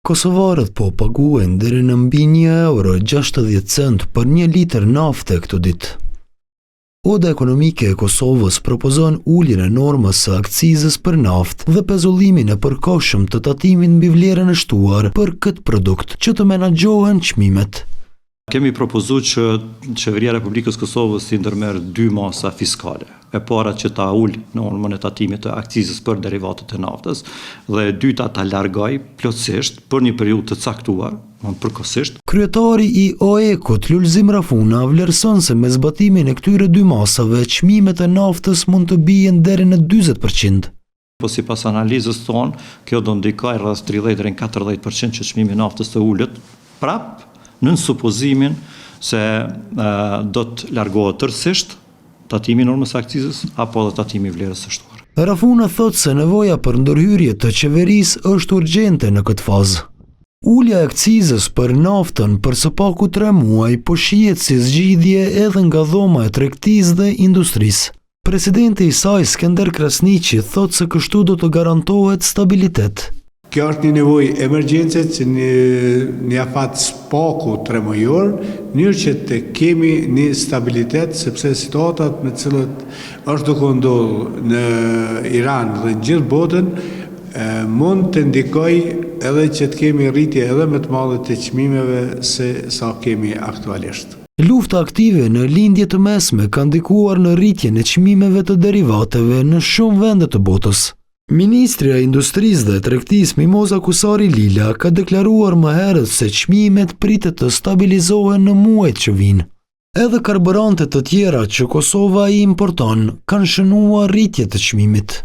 Kosovarët po paguajnë deri në mbi 1 euro 60 cent për një litër nafte këto ditë. Oda Ekonomike e Kosovës propozon uljen e normës së akcizës për naftë dhe pezullimin e përkohshëm të tatimit mbi vlerën e shtuar për këtë produkt, që të menaxhohen çmimet. Kemi propozu që Qeveria e Republikës Kosovës t'i ndërmerr dy masa fiskale. E para që ta ulë normën e tatimit të akcizës për derivatet e naftës dhe e dyta ta largojë plotësisht për një periudhë të caktuar, domethënë përkohësisht. Kryetari i OEK-ut, Lulzim Rafuna, vlerëson se me zbatimin e këtyre dy masave, çmimet e naftës mund të bien deri në 40 për qind. Po sipas analizës tonë, kjo do ndikojë rreth 30 deri në 40 për qind që çmimi i naftës të ulet, prap nën supozimin se do të largohet tërësisht tatimi i normës së akcizës apo edhe tatimi i vlerës së shtuar. Rafuna thotë se nevoja për ndërhyrje të qeverisë është urgjente në këtë fazë. Ulja e akcizës për naftën për së paku 3 muaj po shihet si zgjidhje edhe nga Dhoma e Tregtisë dhe Industrisë. Presidenti i saj, Skender Krasniqi, thotë se kështu do të garantohet stabilitet. Kjo është një nevojë emergjence që në një afat së paku tremujor, mënyrë që të kemi një stabilitet, sepse situatat me të cilët është duke u ndodhur në Iran dhe në gjithë botën, mund të ndikojë edhe që të kemi rritje edhe më të madhe të çmimeve se sa kemi aktualisht. Lufta aktive në Lindje të Mesme ka ndikuar në rritjen e çmimeve të derivateve në shumë vende të botës. Ministrja e Industrisë dhe Tregtisë Mimoza Kusari Lila ka deklaruar më herët se çmimet pritet të stabilizohen në muajt që vijnë. Edhe karburante të tjera që Kosova i importon kanë shënuar rritje të çmimit.